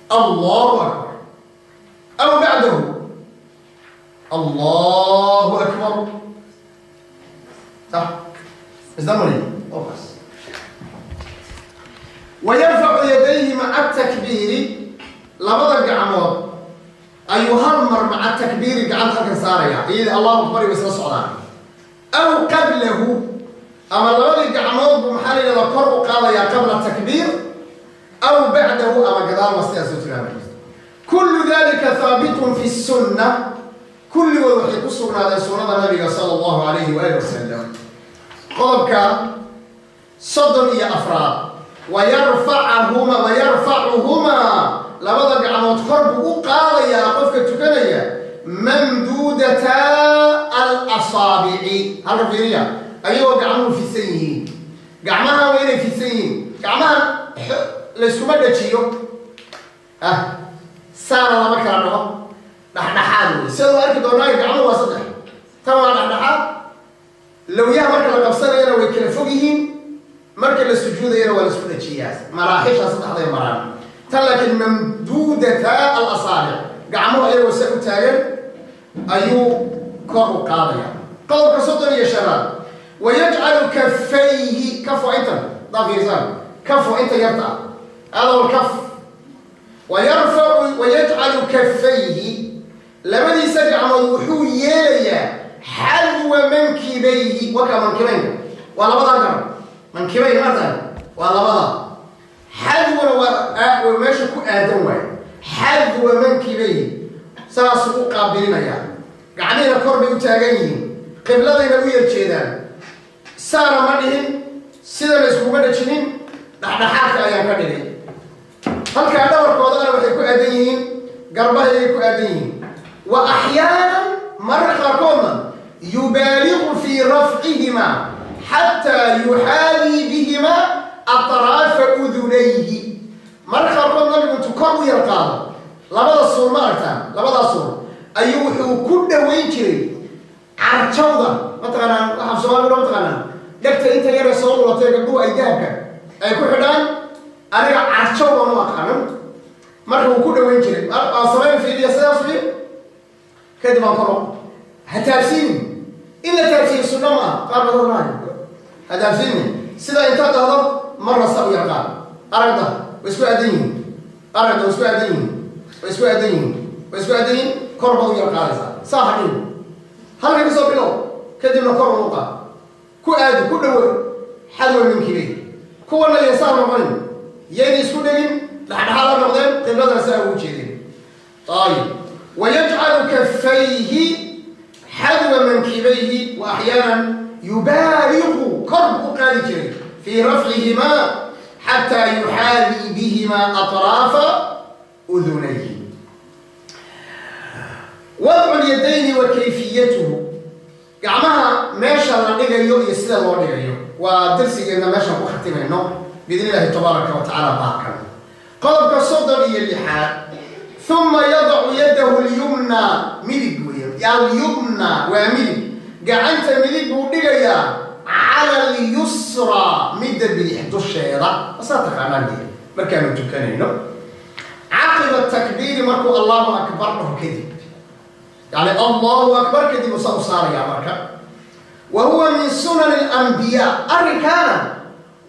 Allahu akbar, aw bacdahu Allahu akbar. Sax isdamari bas. Wayarfacu yadayhi maca takbiiri, labada gacmood ayuu hal mar maca takbiiri gacanta halkan saaraya, iyada Allahu akbar way isla socdaan, aw qablahu, ama labadii gacmood buu maxaa la yidhahdaa kor u qaadayaa qabla takbiir, aw bacdahu ama gadaal, waa sidaas u tilmaamay. Kullu dalika haabitun fi sunna, kulligood waxay ku sugnaadeen sunnada nabiga sala allahu alayhi waali wasalam. Qodobka 34aad, wayarfacahuma, wayarfacuhumaa, labada gacmood kor buu u qaadayaa qofka tukanaya, mamduudataa alasaabici. Halka fiiriya, ayagoo gacmuhu fidsan yihiin, gacmaha waa inay fidsan yihiin, gacmaha layskuma dhajiyo, ah saana lama kala dhaho, dhexdhexaad wey. Sida arki doonaayo gacmuhu waa saddex, tan waa dhexdhexaad, lawyaha marka la qabsanayana way kala fog yihiin, marka la sujuudayana waa la isku dhajiyaa, maraaxisha saddexday maraan. Tan laakiin mamduudataa alasaabic, gacmuhu ayagoo sa u taagan ayuu kor u qaadaya. Qodobka 35aad, wayajcalu kafayhi, kaf waa intan hadaa fiirsaan, kaf waa inta yarta ah, hada huwa alkaf. Wayarfacu Wayajcalu kafayhi, labadiisa gacmood wuxuu yeelayaa xadwa mankibayhi. Wakaa mankibaynka, waa labadaa garab. Mankibayn marta waa labadaa, xadwana waa meesha ku aadan waay. Xadwa mankibayhi saasuu u qaabilinayaa, gacmihina kor bay u taagan yihiin, qibladayna u yar jeedaan. Saana ma dhihin, sidana iskuma dhajinin, dhexdhexaadka ayaan ka dhigay. Halkaa dhabarkoodana waxay ku aadan yihiin garbahaygay ku aadan yihiin. Wa axyaanan, mararka qaarkoodna, yubaaliqu fii rafcihimaa xataa yuxaadii bihimaa atraafa udunayhi. Mararka qaarkood nabigu intuu kor u yar qaado labada suul, ma aragtaan, labadaa suul ayuu wuxuu ku dhaweyn jiray carjawda. Mataqaanaa waxaa Soomaliga dha mataqaanaa dhegta inta yaree soo lulatay gabdhuhu ay dahabka ay ku xidhaan, aniga carjaw baan u aqaanan. Marka wuu ku dhaweyn jiray. Aan samayn, fiiriya, sidaas fiir, kadib aan koro. Ha taabsiinin, in la taabsiiyo sunno ma aha. Qaar badan maayo, ha taabsiinin. Sidaa intaad dhahdo marna sa u yaqaan. Aragda way isku aadan yihiin, aragda way isku aadan yihiin, way isku aadan yihiin, way isku aadan yihiin. Kor baad u yar qaadaysaa, saa ha dhihin. Halka ka soo bilow, kadibna kor unu qaad, ku aadi, ku dhawo xadwa minkibay. Kuwana yaysaa noqonin, yayna isku dhegin, dhexdhexaad ha noqdeen, qibladana saa ugu jeedeen. Ayib. Wayajcalu kafayhi xadwa mankibayhi, wa axyaanan yubaaliqu, kor buu u qaadi jiray, fii rafcihimaa xataa yuxaadii bihimaa atraafa udunayhi. Wadcu lyadayni wa kayfiyatuhu, gacmaha meesha la dhigayo iyo sida loo dhigayo, waa darsigeenna meeshaan ku khatimayno biidn illahi tabaaraka wa tacala baabkan. Qodobka 36: uma yadacu yadahu lyumna, midig weya, alyumna waa midig, gacanta midig buu dhigayaa cala alyusra, midda bidix dusheeda. Asaa taqaanaan dee markaanu tukanayno. Caqiba takbiiri, markuu Allahu akbar dhaho kadib, yani Allahu akbar kadib usaa u saarayaa marka. Wa huwa min sunani alambiyaa, arrinkaana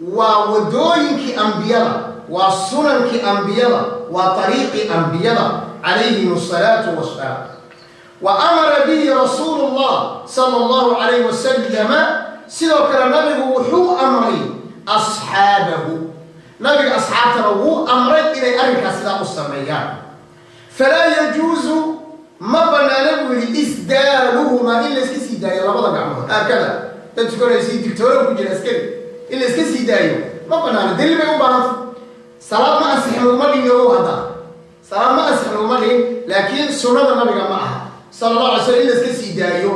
waa wadooyinkii ambiyada, waa sunankii ambiyada, waa ariiqii ambiyada calayhim asalaatu wassalaam. Wa amara bihi rasuulu llah sala allahu calayh wasalama. Sidoo kale nabigu wuxuu amray asxaabahu, nabiga asxaabtana wuu amray inay arrinkaas sidaa u sameeyaan. Falaa yajuusu, ma banaana buu yidhi, isdaaluhumaa, in layska sii daayo labada gacmood haakada. Dad tukanaysi digtooro ku jira askari, in layska sii daayo ma banaana, daliil bay u baahanta. Salaad ma ansixin laguma dhigin, ogow hadda, salaad ma ansixin laguma dhigin, laakiin sunnada nabiga ma aha sala Allah alay slam in layska sii daayo,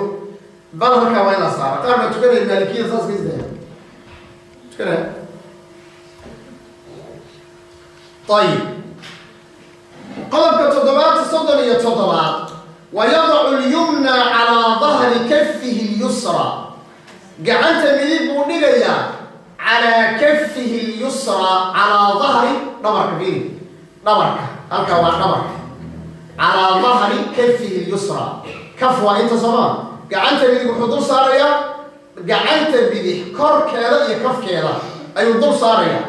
bal halkaa waa in la saara. Qaar baa tukanaya Maalikiyada saas ka sii daaya tukanaya. Ayib. Qodobka toddobaad, 37aad: wayadacu lyumna calaa dahri kafihi lyusra, gacanta midig buu dhigayaa calaa kafihi lyusra, calaa dahri, dhabarka fiiri, dhabarka halkaa waa dhabarka, calaa dahri kafihi lyusra. Kaf waa inta soomaa. Gacanta midig wuxuu dul saarayaa, gacanta bidix korkeeda iyo kafkeeda ayuu dul saarayaa.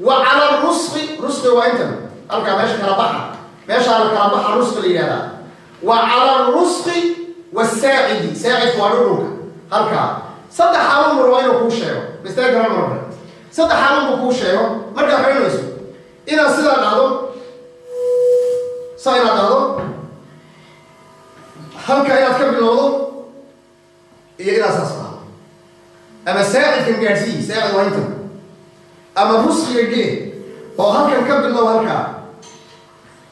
Wa cala rusqi, rusqi waa intan halkaa meesha kala baxa, meeshaa la kala baxa rusqi la yihahdaa. Wa cala arusqi wasaacidi, saacidku waa dhudhunka halkaa. Saddex xaalun buu rabaa inuu kuu sheego mistaagara marka. Saddex xaalun buu kuu sheego markaad xidhanayso: inaad sidaa dhahdo, saa inaad dhahdo, halka inaad ka bilowdo, iyo inaad saas dhahdo. Ama saacidkan gaadhsiiyi, saacid waa intan, ama rusqiga gee oo halkan ka bilow halkaa,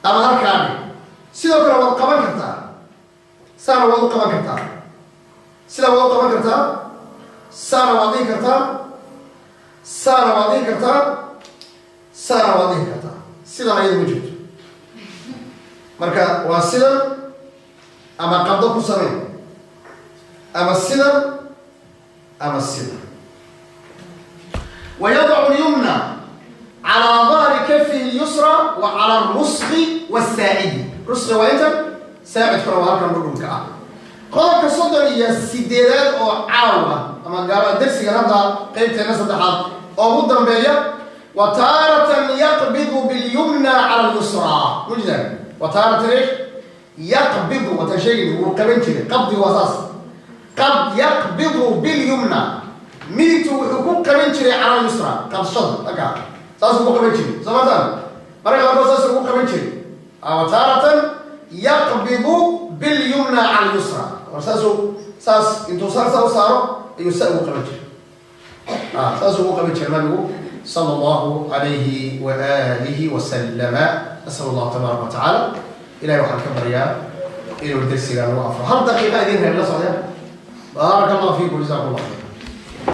ama halkaa dhig. Sidoo kale waad qaban kartaa, saana waad u qaban kartaa, sidaa waad u qaban kartaa, saana waad dhihi kartaa, saana waad dhihi kartaa, saana waad dhihi kartaa. Sidan ayada ma jirto. Marka waa sidan, ama qabdo ku samey, ama sidan, ama sidan. Wayadacu lyumna calaa dahri kafihi lyusra wa cala arusqi wasaacidi. Rusqi waa intan, saacidkuna waa halkan dhudhunka ah. Qodobka 38aad oo caawa ama darsigan hadda qeybteena saddexaad oo ugu dambeeya: wa taaratan yaqbidu bilyumna cala alyusra mujda. Wa taaratan ish yaqbidu, watan sheegay wuu qaban jiray. Qabdi waa saas, yaqbidu bilyumna, midigtu wuxuu ku qaban jiray cala lyusra, qabshada dhanka saasuu ku qaban jiray. Soo martaan marka qaarkood saasuu ku qaban jiray. Wa taaratan yaqbidu bilyumna cala lyusra, war saasuu saas intuu saa u saaro ayuu saa ugu qaban jiray, saasuu ugu qaban jiray nabigu sala allahu alayhi wa alihi wasalama. Nasal allahu tabaaraka wa tacaala, ilahay waxaan ka baryaa inuu darsigaa nagu afro. Hal daqiiqa idin reeb la socdeen. Baaraka allahu fiikum, jazakum allah khayr.